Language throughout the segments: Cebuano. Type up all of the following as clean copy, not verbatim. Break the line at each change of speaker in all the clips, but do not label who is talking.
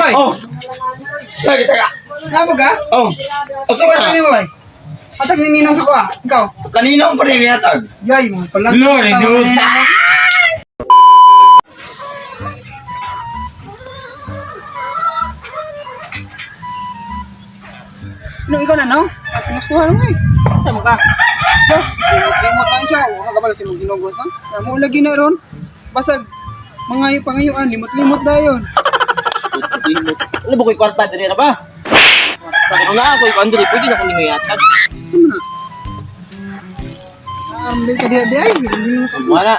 Bay?
Oh. Lagi taga.
Nabo ka?
Oh. Asa
Sa
ka?
ni mo, bay? Hatag ni Ninong sa kuha. Ikaw.
Kanina pa rin yatag.
Yay, mga pala.
Glory, dude.
Nung ikaw na, no? At pinaskuha lang eh.
Sa mo ka?
Ba, limot tayo siya. Huwag ka pala si mong ginugos, no? Mo lagi na ron. Basag, mga pangayuan, limot-limot na yun.
Ano ba ko'y kwarta diri na ba? Pero na ako'y kwan diri, pwede na ko nimo yatag.
Ano na? Arambel ka diha diha. Ay,
Wala.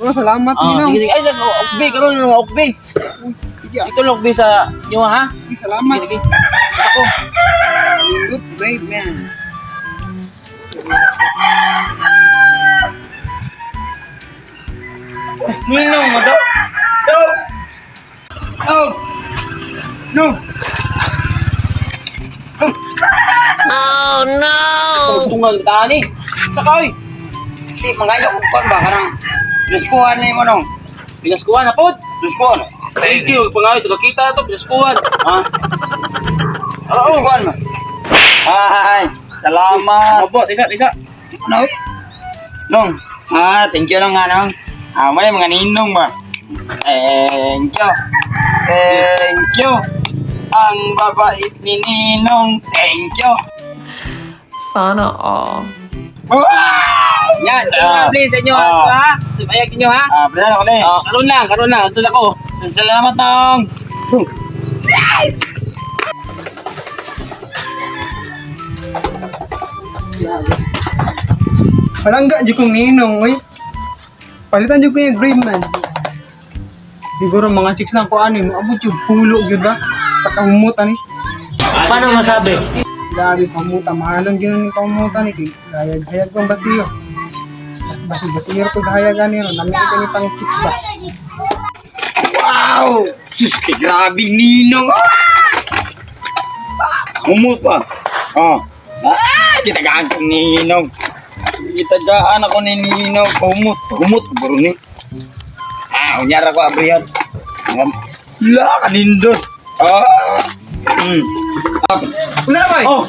wala, salamat,
Ah,
Ninong.
sige, sige. Ay, nag okbe karon nang okbe.
Sige, ah.
Ito lang okbe sa inyo ha.
Sige, salamat.
Sige, sige. Ako.
Good brave man.
Ninong mo to? No. Oh. No.
Tungal ta ni. Saka oy.
Di mangayo ko kon ba karang Luskuhan ni mo nong.
Pinaskuhan na pod.
Luskuhan.
Thank you, pangayo taga kita to pinaskuhan.
Ha?
Oo.
Luskuhan mo. Ay, salamat.
Abo, isa, isa.
Ano? eh? Nong. Ah, thank you lang nga nong. Ah, mo mga ninong ba? Thank you. Thank you. Ang babait ni Ninong. Thank you.
Sana all.
Wow!
Yan, ito na please sa inyo
Ah.
ha. Sumayag ninyo ha.
Ah, bilan ako na eh.
Oh, karon lang, karon lang. Ito ako.
Salamat, Nong.
Palangga jud kong ninong, oy. Palitan jud ko yung brave man. Siguro mga chicks na ko ani mo abot yung pulo gyud ba sa kamutan ni.
Paano masabi?
Grabe kamuta, mahalong gyud ni kamutan ni kay hayag-hayag kong basiyo. Mas basi basiyo ko hayag ani ron, nami ka ni pang chicks ba.
Wow! Sus, kay grabe ninong. Ah! Humot pa. Oh. Ah, kitagaan kong ninong. Kitagaan ako ni ninong. Humot, humot bro ni. Ah, unyara ko abrihan. Yan. La, kanindot. Ah. Ah.
Unsa na bay?
Oh.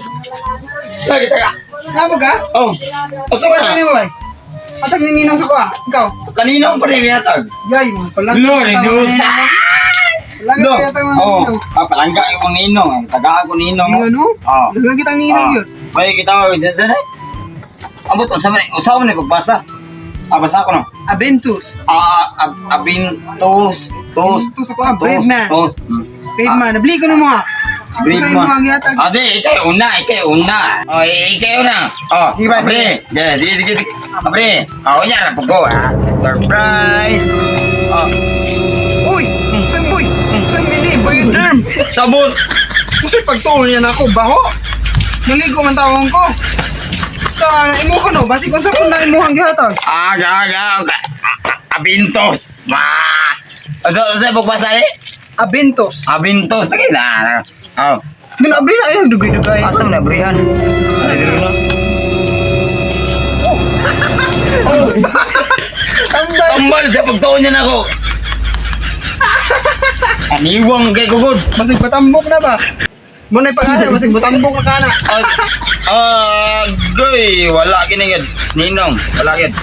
Lagi taga.
Nabo ka?
Oh. Asa
Sa
ka?
ni mo bay? Hatag ni Ninong sa kuha. Ikaw.
Kanina pa rin yatag.
Yay, mga palangga.
Glory, dude.
Palangga kaya tayo mga
Oh.
ninong.
Ah, palangga yung ninong. Ang tagaan ko ninong.
Ano?
Oh.
Palangga kitang ninong yun.
May kita ko dyan sa Abot, unsa man usa man ni pagbasa. Ah, basa ko no.
Aventus.
Ah, abin tos tos
Aventus ako, ah, brave
tos
man.
tos.
Brave man, nabli ko ng mga.
Brave
Sa
man.
imong mga gihatag.
Ah, di, ikay una, ikay una. Oh, ikay una. Oh,
Sige ba,
abre. Sige, sige, sige. Sige. Abre. Oh, unya ra po ko. Ah, surprise. Oh,
Uy! Saan boy? Saan bili? Bioderm!
sabon.
Kasi pagtuon niya na ako, baho! Naligo man tawon ko. Sa imo ko no, basig unsa po na imuhang gihatag.
Ah, ga, ga, ga. Abintos. Ma. Usa usa pagbasa ni?
Aventus.
Abintos lagi na. Oh.
Dun abri na ay dugay-dugay.
Asa man abrihan? Ay, diri na.
Tambal.
Tambal sa pagtuon niya na ako. Aniwang kay kugod.
Basig patambok na ba? Mo na pag-asa basig patambok na kana.
Ah, goy, wala gini gid. Ninong, wala gid.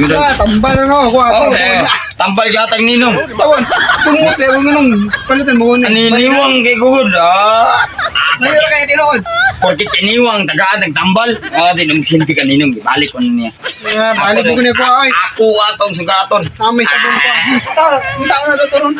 Ah, tambal na no ako.
Oh, eh, tambal gatang ninong.
Tawon. Tungod pero nganong palitan mo ni.
Aniniwang kay kugod. Ah,
Layo ra kay tinuod.
porque kiniwang tagaan nagtambal. Ah, di nung silbi ka ninong, ibalik ko na niya.
Ah, balik ko ni ko ay.
Ako atong sugaton.
Ah, may sabon ko. Tao, may tao na to ron.